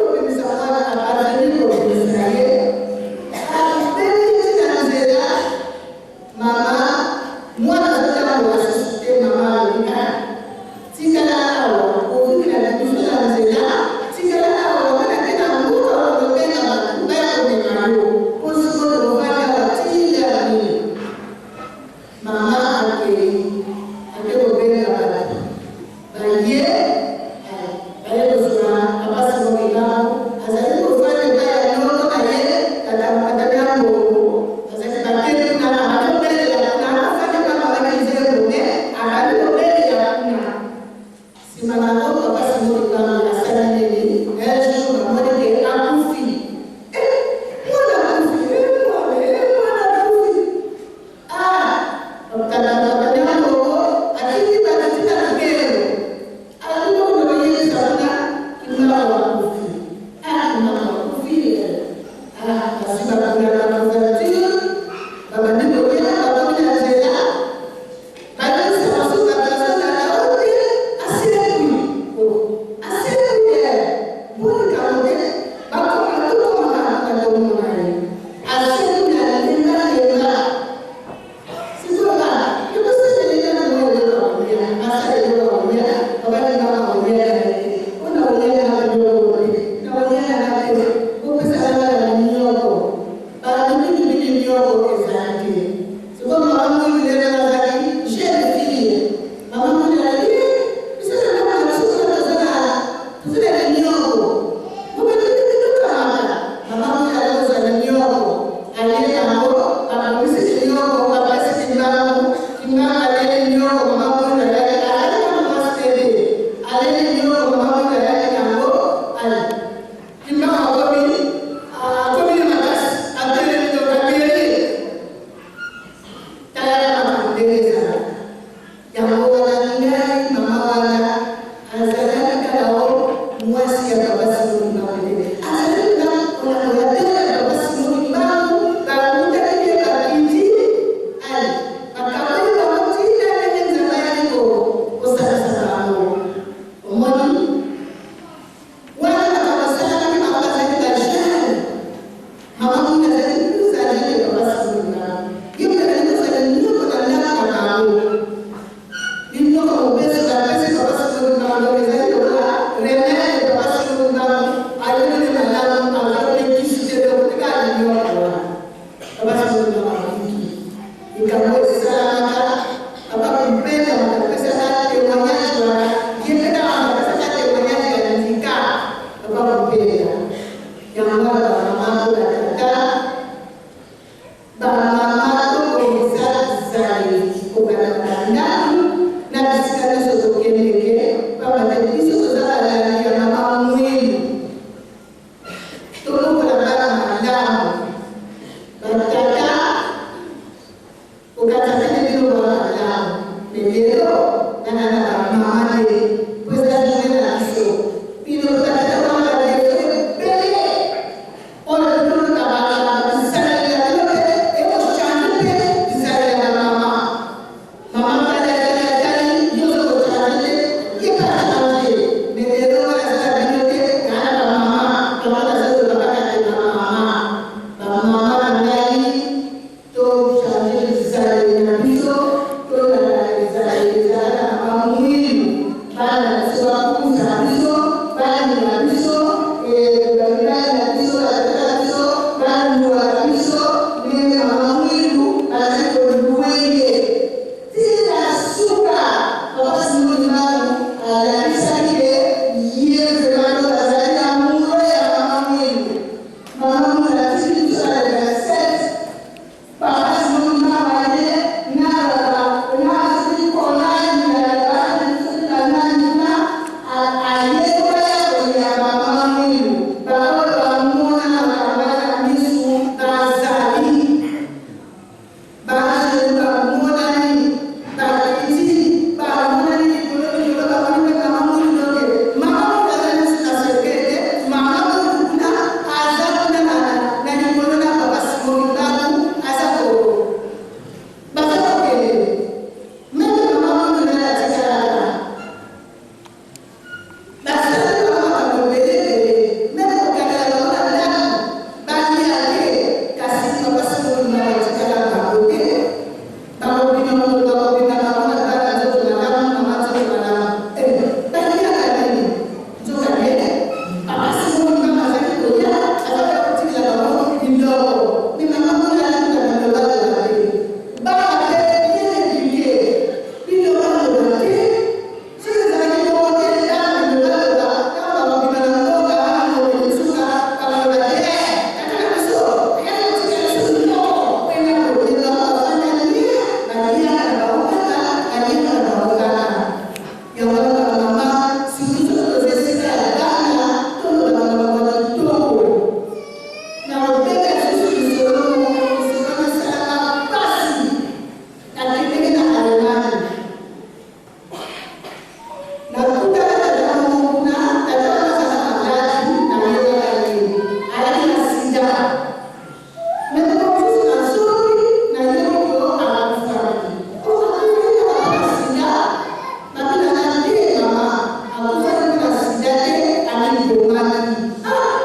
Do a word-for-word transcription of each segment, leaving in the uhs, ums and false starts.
kobimisa mwana, abandoni kobimisa ye. Abandi na nzela, mama, mwana azo tambula lisusu te, mama alobi: "Ah, tikala awa, ovingila biso na nzela, tikala awa, wana ke na mboka, okobenga bato baya komema yo, mpo sikoyo ovanda awa tii nini?" Mama akei, ake kobenga bato. Baye, eh, baye kozwa papa Simon Kimbangu, azali kofanda epai ya niongo na ye, tata, tata Nyambo, azali bakeli kuna, abandi kobelela kuna, akofanda epai ya mama Kizembo, mais abandi kobelela kuna. Nsima na yango, papa Simon Kimbangu asali nini? Un jour, bamoni ke akufi. Eh, mwana akufi, eh, mwana, eh, mwana akufi. Ah, tata, tata Nyambo, akiti bato tii na Kikelo. Alobi: "Kuna bayebisa kuna, Kimbangu akufi." Ah, Kimbangu akufi, eh. Ah, basi bakula na couverture, babandi kolia, bakomi na nzela. Bayebisa basusu bato bazolanda: "Oh, te, asekwi. Oh, asekwi, eh. Boni kambo te, bakoma, tokoma na, na tomona ye. Asekwi na lemba, lemba." Sikoyo ba, yo kosala nini na mwana oyo akolia? Asala eloko akolia, babali baka kolia na ye te. Mpo na kolia na biloko te, na kolia na ye te. Bopesa bana na mioko. Bato mingi mingi mioko ezali te. Sikoyo mama Mwingi lelo nazali jeune fille. Mama Mwingi alali, biso na mama na biso kuna toza na, toza na mioko. Mama Mwingi, tukamata. Mama Mwingi alali kozwa mioko. Alie yango, babongisi mioko, bapesi Kimbangu. Kimbangu alie mioko, mama Mwingi alali, alali na mwasi bebe. Alie mioko, mama Mwingi alali yango, ali. Kimbangu akomi, akomi na makasi, atelemi, tokabeli. Tala makambo ndenge ezalaka. Yango wana ngai, mama wana, azalaki kaka o mwasi ya papa Simon Kimbangu te. Azalaki kaka mwana ya papa Simon Kimbangu, bakutaki ye bakiti, ali, bakaboli bango tii na ndenge Nzambe ayaki ko-, kosalisa bango. Omoni? Wana makambo esalamaki, bango bazali ba jeune. Mama Mwingi azali plus âgée que papa Simon Kimbangu. Ye mpe azali kozala mioko na ndako na bango. Mioko mobeso bapesi papa Simon Kimbangu, ezali lokola remède ya papa Simon Kimbangu. Ayoki nde malamu, azwa mpe kisi te, donc tika mioko wana. Papa Simon Kimbangu abiki. Likambo esalamaka, papa Mupenda moto apesaka témoignage wana, ye mpe kaka moto apesaka témoignage ya ndika, papa Mupenda. Yango wana bamama to batata, bamama tobongisa bizaleli, kobanda na ndako, na bisika nyonso tokendeke, pamba te biso toza balandi ya mama Mwingi. Tobokola bana malamu. Batata, okata pene bino bana malamu. Mais lelo, bana na bamama nde, mpo eza journée na biso. Bino batata, bana ba défaut ebele. Oyo bino na bana, bizaleli ya bino mpe, eko changer mpe bizaleli ya bamama. Mama Kala, Kala, Kala, yo zo ko changer te, ye ka changer. Mais lelo wana eza bino te, kana ba mama, to wana zo zo baka te ba mama. Ba mama na ngai, to changer bizaleli na biso, to na bizaleli ezala na ba mwindu. Bana Nakutana na tata moko kuna, tata wana azalaka maladi, nayebaka ye. Azalaki na sida. Mais tata mosusu nazongi, nayoki que akufaki. Akufaki na sida? Babinaka te, mama. Akufaki na sida te, amibomaki. Ah!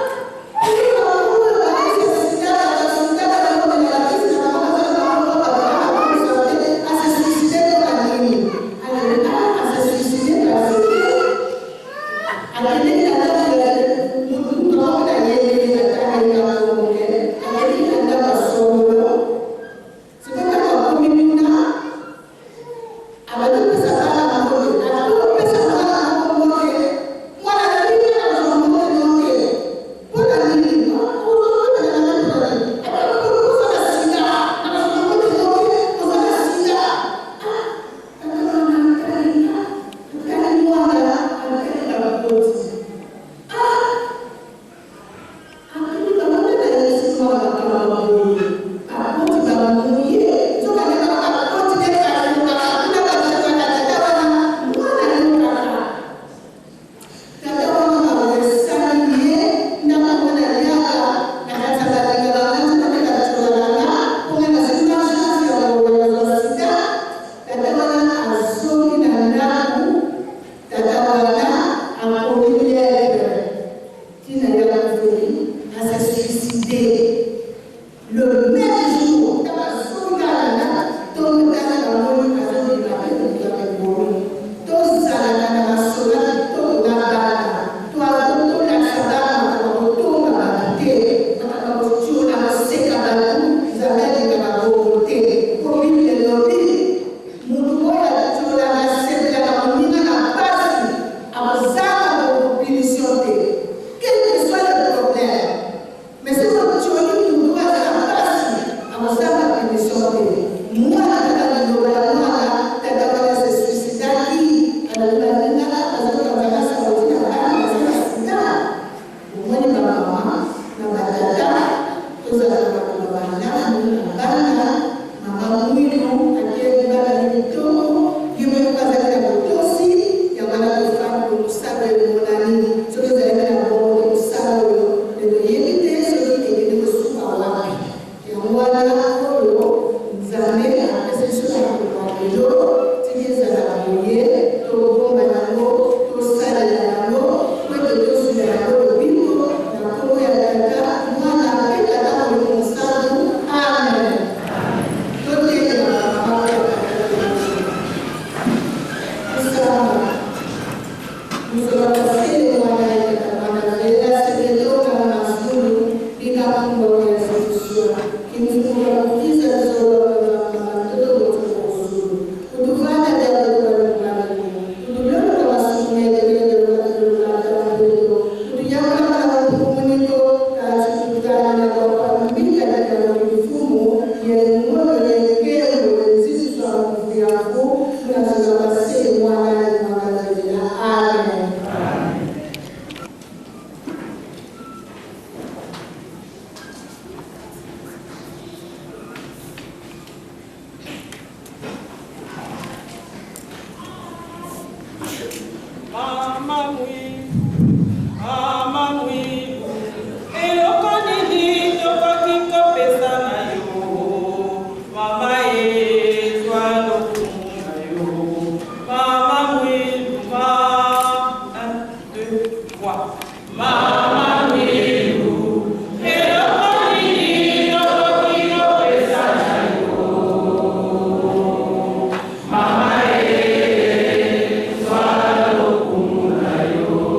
Abandi kopesa bana mbote, abandi kopesa mwana moko mbote. Mwana na bino na kozwa mbote moko te. Mpo na nini? Ozwa mbote na nani mpo na nini? Ata mpo ozwa na sida, na kozwa mbote moko te, ozwa na sida. Ah, tata wana atali, atali mwana, atali baboti. Ah! Tata wana akomi lettre. Tina ya kufeli, a se suicider. Le même jour, tata zonga na, tongo tata na moni, azonga na kati ya bomi. Tozalaka na masolo kitoko na bana. Twa-, tolakisa bana makambo kotonga bato te, makambo kotiola, koseka bato, Nzambe alingaka bongo te. Po Bible elobi, moto oyo atiolaka, asepelaka moninga na mpasi, akozanga punition te. Quel que soit le problème. Mais soki otioli moto oyo aza na mpasi, akozanga punition te. Mwana kaka, liloba ya mwana, tata wana se suicidaki, alobi na nina, aza kokanisa na sauti na bana, aza na sida. Bomoni bamama na batata, tozala na maloba malamu na bana. Mama Mwilu akeli bana na kitoko, ye moko azali na botosi, yango wana tofandi mosala oyo emonani. Soki ezalaki na bongo te, mosala oyo, mais toyebi te soki ekende kosuka wapi. Yango wana oyo Nzambe apesi biso na mokolo ya lelo, tika ezala boye, tobomba yango, tosalela yango, po ete tozwela yango lobiko, na nkombo ya Tata, Mwana, mpe Tata Molimo Mosantu. Amen. Totelema, mama. Tusamba. Muzolo basele mwana ya Tata, mwana vela sele toka na zulu, bika kumbo ya zulu. Kimfumu ya kukiza zolo kwa mama, toto moto kwa zulu. Kutuvana ya kwa mama. Kutulonga kwa masumu ya kwa kwa kwa kwa kwa. Kutuyamba kwa mpunguniko, kati kutana na kwa kwa mbika ya kwa kimfumu, ya ngono ya kero, nzizi kwa mfumu ya mfu, kuna zulu basele mwana ya mwana vela. Amen. Mama Mwilu, mama Mwilu, eloko nini tokoki kopesa na yo? Mama e, zwa lokumu na yo. Mama Mwilu, ma-, un, deux, trois. Mama Mwilu, eloko nini tokoki kopesa na yo? Mama e, zwa lokumu na yo.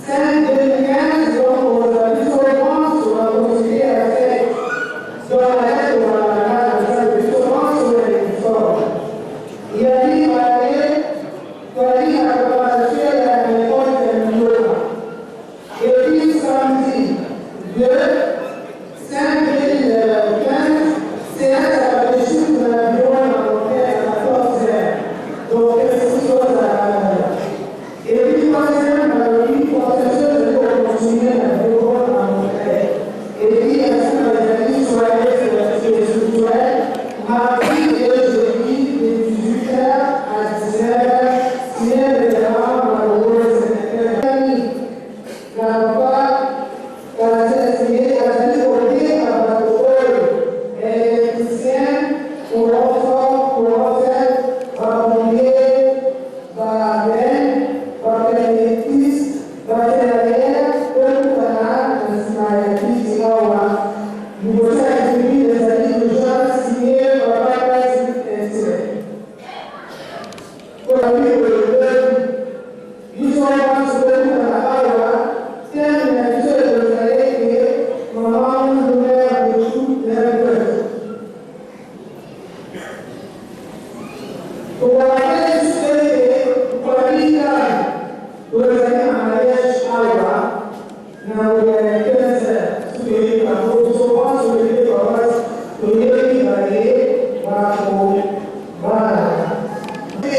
Cinq deux mille quinze, donc, on a biso banso, on a continué à faire dans la lettre, on a, on a, on a biso banso, on a une forme. Il y a une année, il y a une préparation, il y a une récolte, il y a une loi. Et puis samedi deux cinq deux mille quinze, c'est un aperçu de la bureau à quatorze heures. Donc, c'est ce qu'on a. Et puis, troisième, euh, une profession de continuer la bureau à Montréal. Et puis, la semaine, il y a une soirée, euh, qui est structurelle. Mardi et jeudi, de dix-huit heures à dix-neuf heures, cinéma de la Malheureuse. Gamba, Kazeti, azali kobenga bato oyo: électricien, courant fort, courant faible, ba pompier, ba veine, ba pneumiste, ba ferrailleur, tokutana na nsima ya kiti awa. Liboso ya tribune ezali déjà signé par Papa Executive. Mpo na mokolo oyo, biso banso tokutana awa, thème na biso ekozala ete: Maman, mère de tout, mère de tout. Tokorape lisusu ete Paris Gare, tozali na mariage awa, na ngonga ya quinze heures, soki toyebi bango, biso banso toyebi paroisse, toyebi baye bakobala. Mpe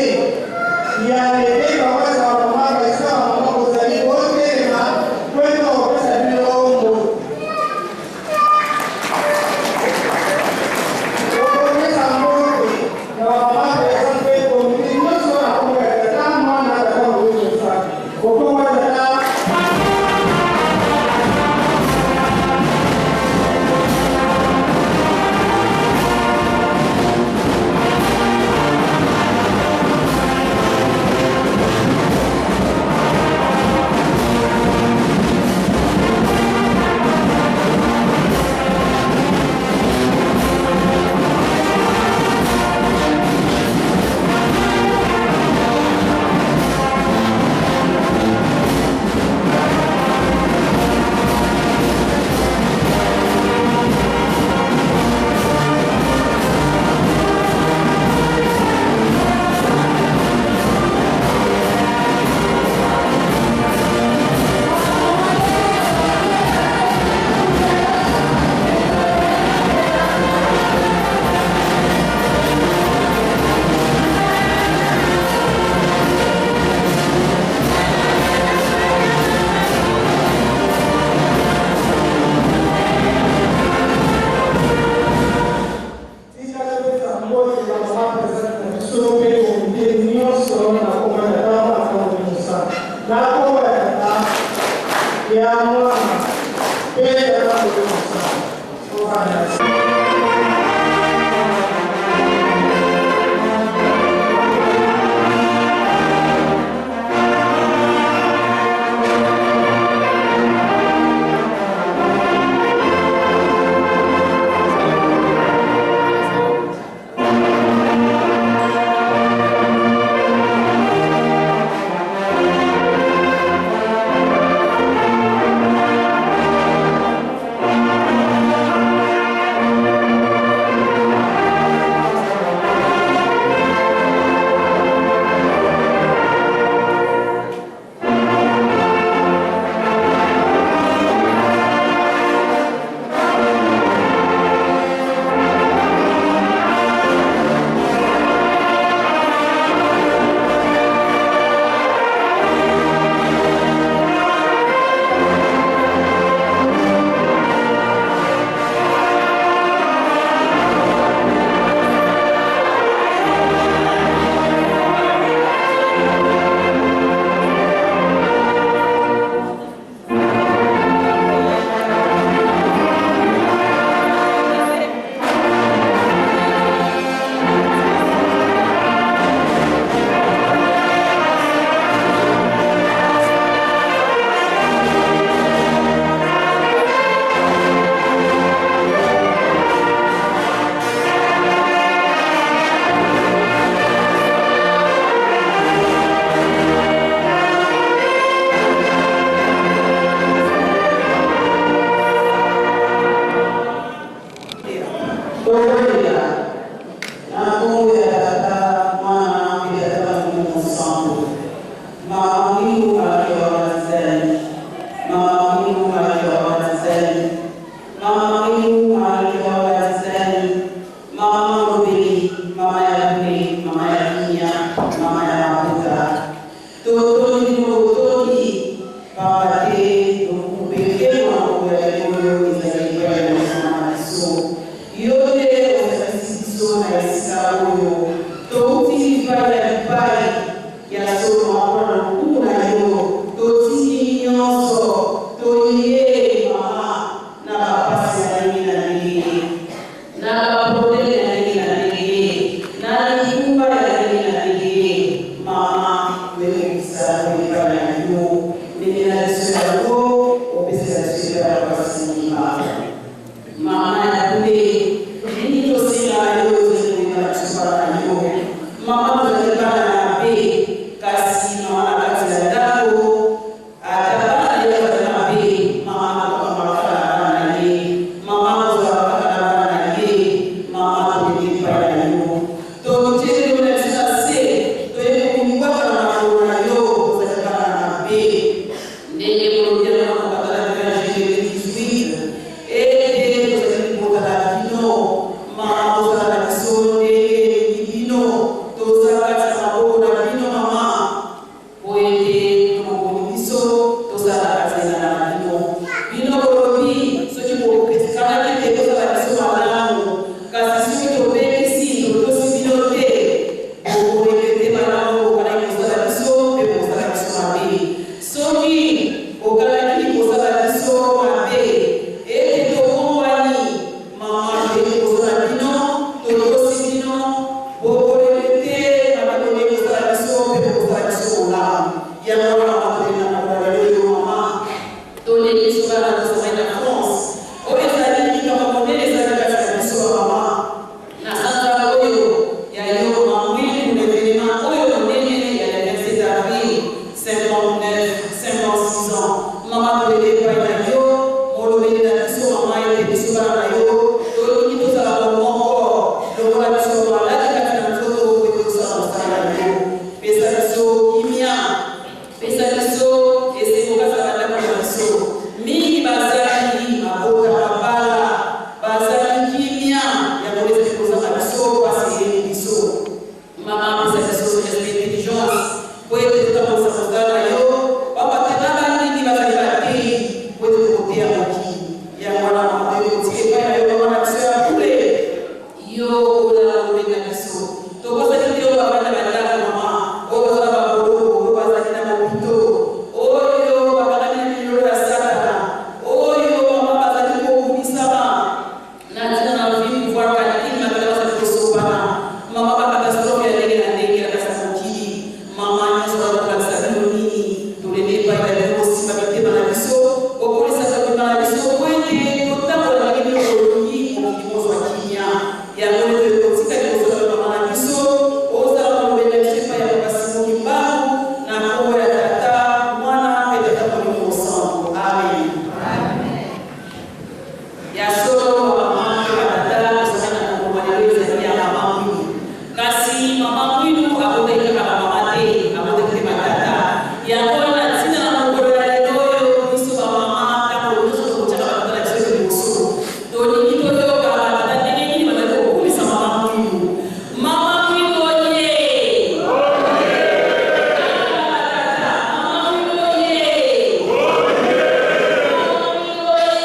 ya lelo, paroisse ya mama, baisa ya mama, bozali kotelema, mpo ete kopesa bino mbote. Kopesa mbote na mama, baisa mpe komite nyonso na kombo ya Tata, Mwana, Tata Molimo Mosantu. Tika topesa mbote na mama présidente na biso mpe komite nyonso na kombo ya Tata, Mwana, Tata Molimo Mosantu. Na kombo ya Tata, ya Mwana, mpe ya Tata Molimo Mosantu. Mama Mwinu, Malkia wa Batizani. Mama Mwinu, Malkia wa Batizani. Mama Mwinu, Malkia wa Batizani. Mama Ngobeli, mama ya bule, mama ya kimia, mama ya mabota. Totondi bino botondi, pamba te bokupekema oya ekolo ezali epai ya mosana na biso. Yo nde osalisi biso na esika oyo. Touti bipai ya bipai, ya solo, mama, na lokumu na yo, totiki nyonso, toye, mama, na bapasi ya ndenge na ndenge, na baproblème ya ndenge na ndenge, na mikumba ya ndenge na ndenge, mama, toyebisa epai na yo, ndenge na biso yango, opesela biso epai ya bapasi mobimba. Mama ya bule, nini tosenga na yo, ozali koyeba biso bana na yo. Mama, tozali bana ya mabe, kasi mama, na kati ya ndako, ata bana na yo bazali mabe, mama, tokangama kaka na bana na ye. Mama, tozala kaka na bana na ye. Mama, toleki epai na yo. Totie yo na biso na se, toyei komibwaka na makolo na yo, ozali bana na mabe. Ndenge bolobi yango na mokanda na bino ya Genese dix-huit, ete tozali kobota na bino, mama, bozala na biso ndenge elingi bino, toza kati na maboko na bino, mama, mpo ete tokoboni biso, tozala kati na bino. Bino bolobi, soki boketikana te, tozala biso malamu, kasi soki tobebisi, totosi bino te, bokoregrete malamu, bokanaki kosala biso, mpe bokosala biso mabe. Soki bokanaki kosala biso mabe, ete tobongwani, mama, toyei kosala bino, totosi bino, bokoregrete mabe boyei kosala biso, mpe bokosala biso malamu. Yango wana, mama, tolenda na mokolo ya lelo, mama. Toleli biso bana tozali na France. Oyo ezali likambo monene ezali kati na biso, mama. Na sanza oyo ya yo, mama Mwinu, na événement oyo monene ya le vingt-sept avril, cinquante-neuf, cinquante-six ans. Mama, toleli epai na yo, molobeli na biso, mama, ete biso bana na yo, tolingi tozala bomoko, lokola biso balati kati na nzoto, mpo ete tosala mosala na yo. Pesa biso kimia. Pesa biso esengo kati na bandako na biso. Mingi bazangi mabota, mabala, bazangi kimia, yango ezali kozanga biso, mpasi eyeli biso. Mama, pesa biso esprit d'intelligence, mpo ete totambusa mosala na yo, pamba te na bamingi bazali bateyi, mpo ete tokoteya mokili. Yango wana, mama, toyei kotika epai na yo, mama na biso ya bule. Yo oyo olobi na biso. Tobosani te oyo bavandi na bandako, mama, oyo bazali na baboloko, oyo bazali na mopito, oyo bakangami na minyoyo ya Satana, oyo, mama, bazali kokumisama na ntina na vie, pouvoir, calcul, makila bazali kosopana. Mama, ba catastrophe ya ndenge na ndenge na kati ya mokili. Mama, nyonso wana tolakisa bino nini? Toleli epai na bino, bosimba mitema na biso, bokolisa kondima na biso, mpo ete totambola ndenge bino bolingi, mokili mozwa kimia. Yango nde tokotika liboso na mama na biso, ozala molobeli na biso epai ya Papa Simon Kimbangu, na nkombo ya Tata, Mwana, mpe Tata Molimo Mosantu. Amen. Ya solo, bamama mpe batata, tozali na mokolo ya lelo ezali ya mama Mwinu. Kasi mama Mwinu abotaki kaka bamama te, abotaki mpe batata. Yango wana, ntina na mokolo ya lelo oyo, biso bamama, ntango nyonso tokotiaka batata na biso liboso. Tolingi toyoka batata ndenge nini bazali kokumisa mama Mwinu. Mama Mwinu oye! Mama Mwinu oye! Mama Mwinu oye!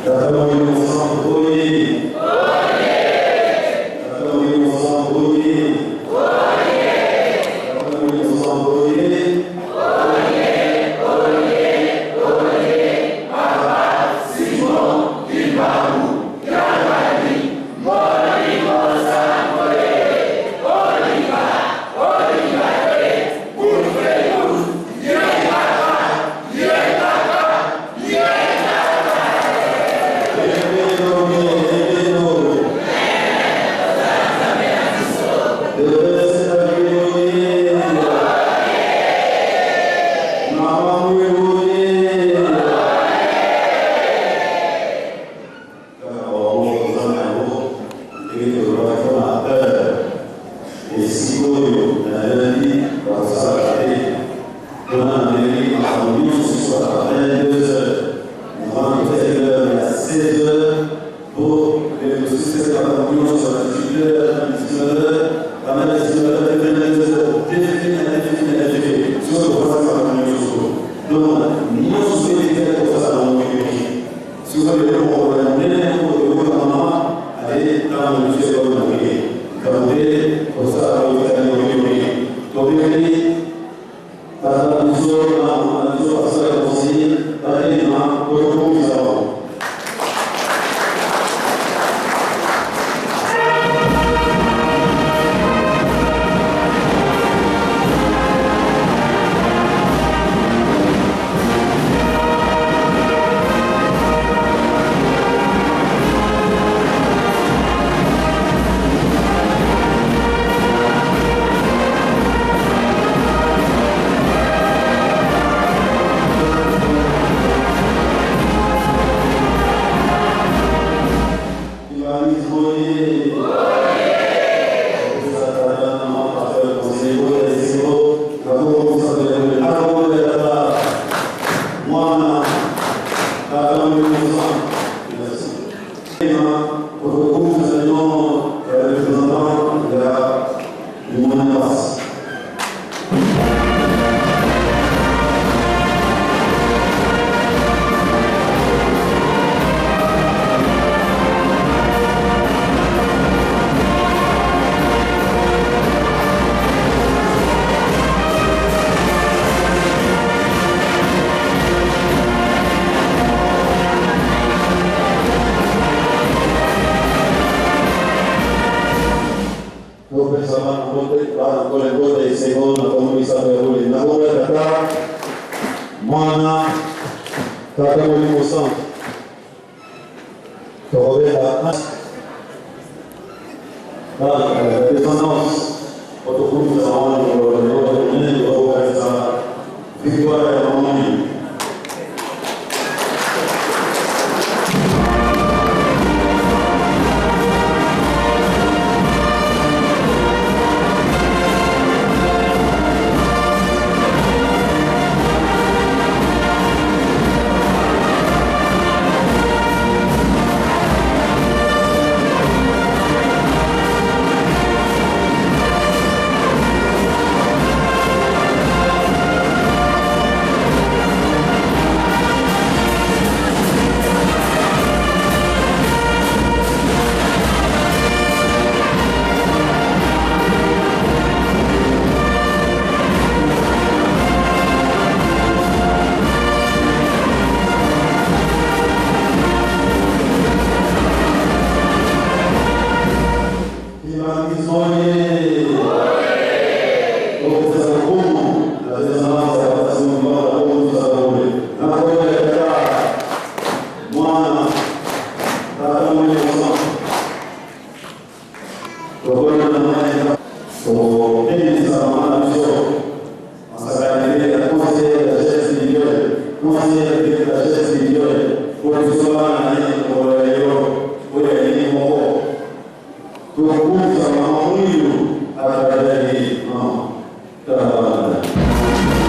Tata Molimo Santu, oye! Tata Molimo Santu, oye! Tata Molimo Santu, oye! Kaka bawu baza na yango, ndenge tolobaki mpo na appel. Esika oyo nalandi bakosalaka te. Wana nalandi makambo nyonso sukaka vingt-deux heures. Wana totiaki l'heure ya seize heures, mpo lelo sisaka makambo nyonso na dix-huit heures, na dix-neuf heures, banda dix-neuf heures te vingt-deux heures, defini na defini na defini. Sikoyo tofandi makambo nyonso. Donc, nyonso soki etikali kosala na moto. Sikoyo lelo mokolo ya monene oyo toyokaka mama, ale ntango mosusu ekoli na moke. Likambo te, kosala oyo ezali moke moke. Tobengeli tata na biso na mama na biso, pasteur ya Konsi, batelema, toyokomisa bango. Mwana, tata Molimo Santu. Merci. Ema, protocole, président, euh, représentant de la, du monde passe. Topesa bana mbote, bana kole mbote, seconde, na kombo misato ya bule. Na kombo ya Tata, Mwana, Tata Molimo Santu. Tokobela bana ya descendance, otokumisa wana mokolo ya lelo, monene, tokokanisa victoire ya mama. Mwana, Tata Molimo Santu. Tokona na mwana, tokendisa mwana na biso. Masakaneli ya conseil ya jeunesse individuelle, conseil ya jeunesse individuelle, mpo biso bana na ye mokolo ya lelo, oyo ya ye moko. Tokokumisa mama mwindu à travers ye, mama. Tala bana.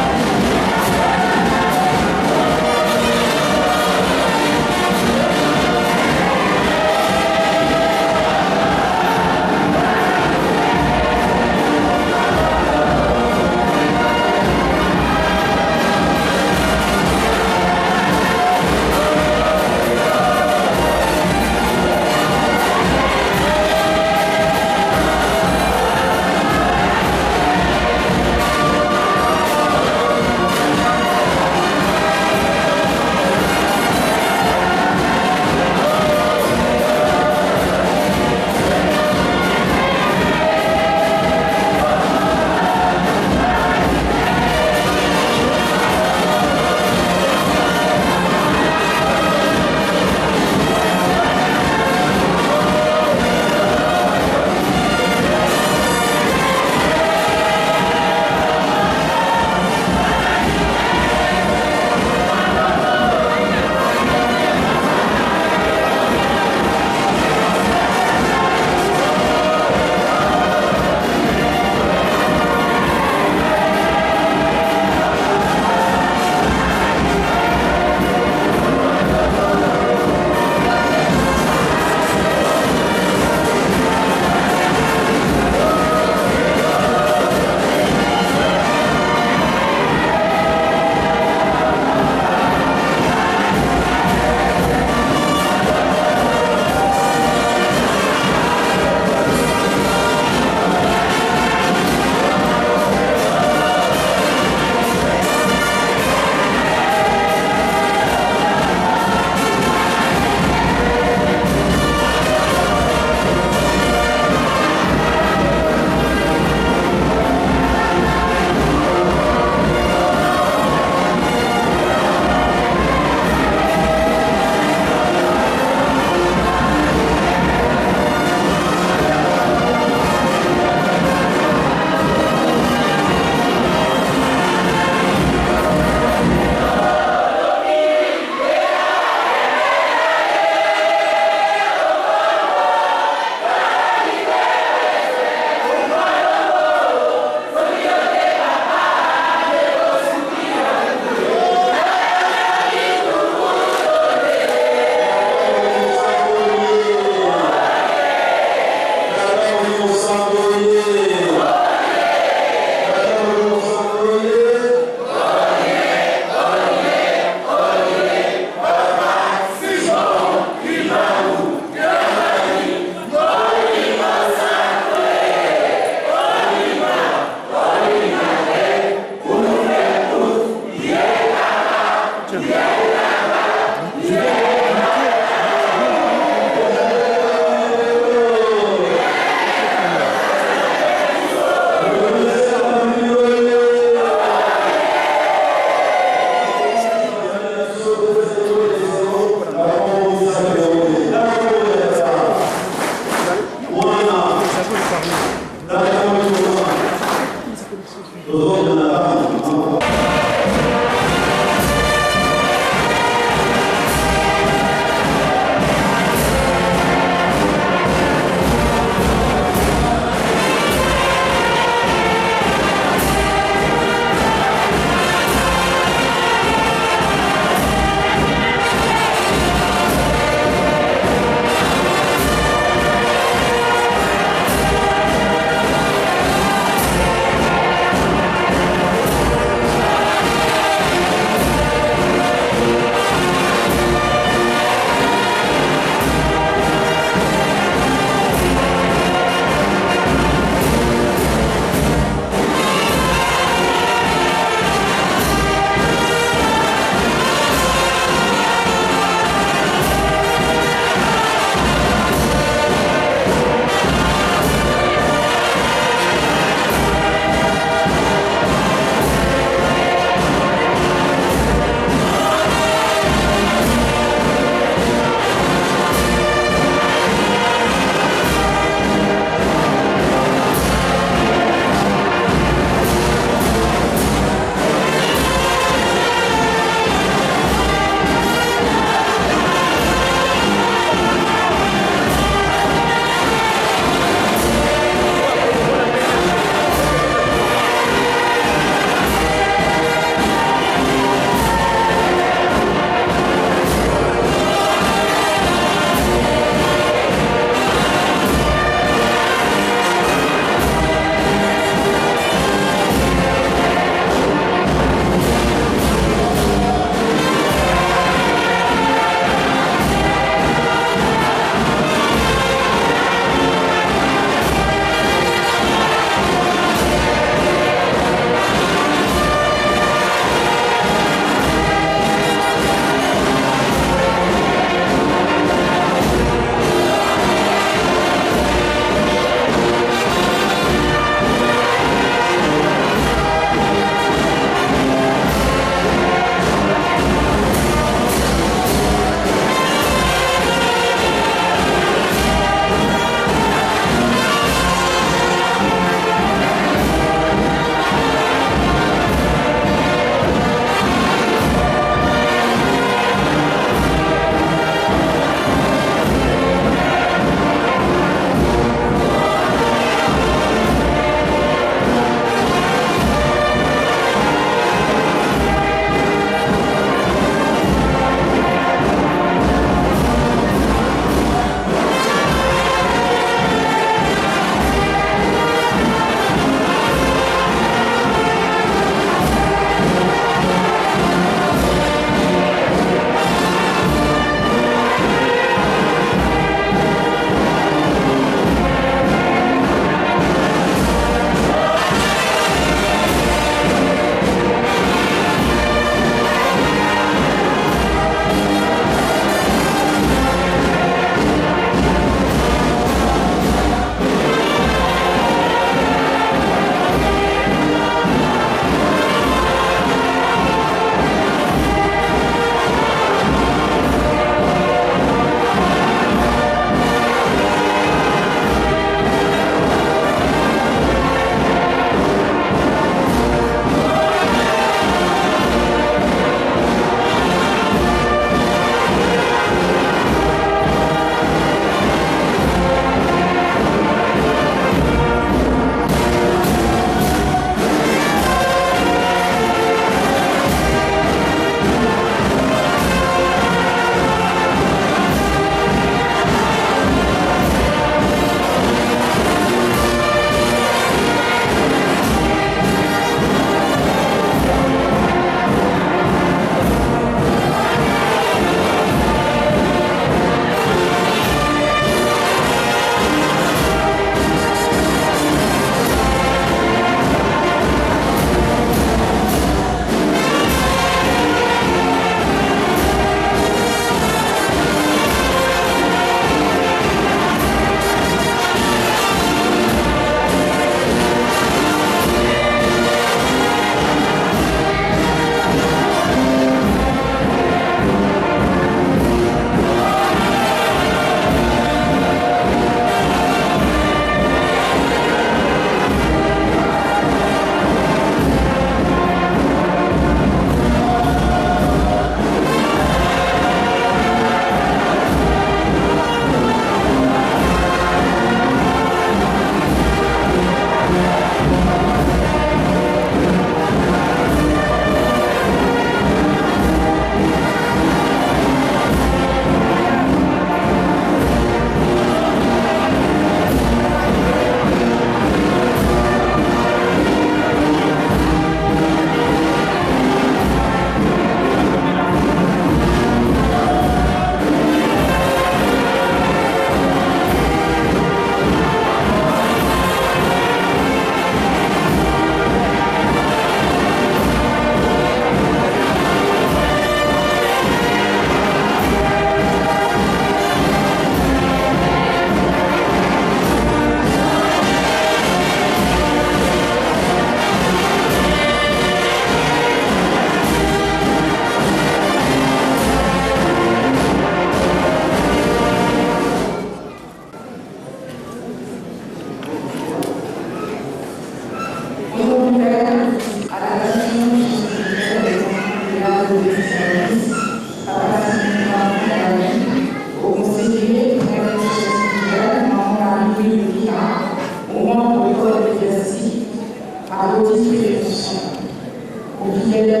Maman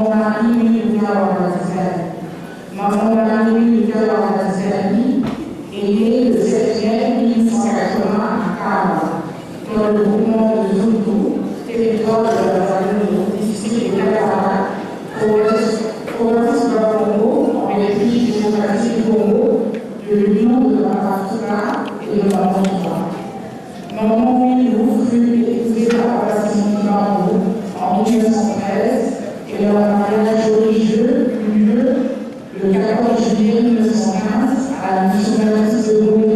Marie Louise Kiawa Bazizani. Maman Marie Louise Kiawa Bazizani est née le sept mai mille huit cent quatre-vingts à Kawa, dans le groupement de Zundu, territoire de la Wazalendo, district de Katara, province, province du Bas-Congo, en République démocratique du Congo, de l'Union de la Afrique et de la Moldavie. Maman Mwilu fut épousée par Simon Kimbangu en mille neuf cent treize et leur mariage religieux eut lieu le quatorze juillet mille neuf cent quinze à la mission baptiste de Gombe.